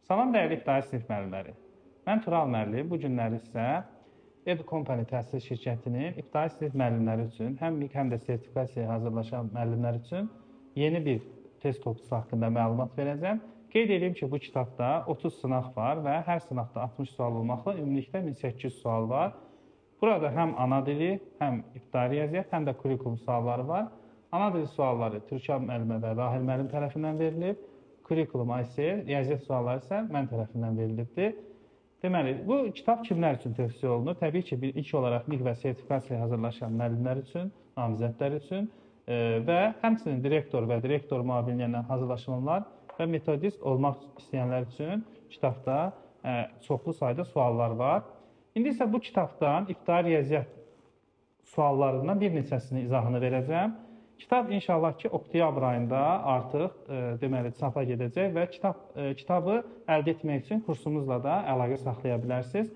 Salam dəyərli ibtidai sinif müəllimləri. Mən Tural müəllim. Bu günləri sizə Edu Company təhsil şirkətinin ibtidai sinif müəllimləri üçün, həm MİQ, həm də sertifikasiyaya hazırlaşan müəllimlər üçün yeni bir test toplusu haqqında məlumat verəcəm. Qeyd edeyim ki, bu kitabda 30 sınaq var və hər sınaqda 60 sual olmaqla ümumilikdə 1800 sual var. Burada həm ana dili, həm ibtidai riyaziyyat, həm də kurikulum sualları var. Ana dili sualları Türkan müəllimə və Rahil müəllim tərəfindən verilib. Kurikulum ICL, riyaziyyat sualları isə mən tərəfindən verilibdir. Deməli, bu kitab kimlər üçün tövsiyə olunur? Təbii ki, ilk olaraq MİQ və sertifikasiyaya hazırlaşan müəllimlər üçün, namizədlər üçün və həmçinin direktor və direktor müavinliyinə hazırlaşanlar və metodist olmaq istəyənlər üçün kitabda çoxlu sayda suallar var. İndi isə bu kitabdan ibtidai riyaziyyat suallarından bir neçəsinin izahını verəcəm. Kitab inşallah ki, oktyabr ayında artıq deməli çapa gedəcək və kitabı əldə etmək üçün kursumuzla da əlaqə saxlaya bilərsiniz.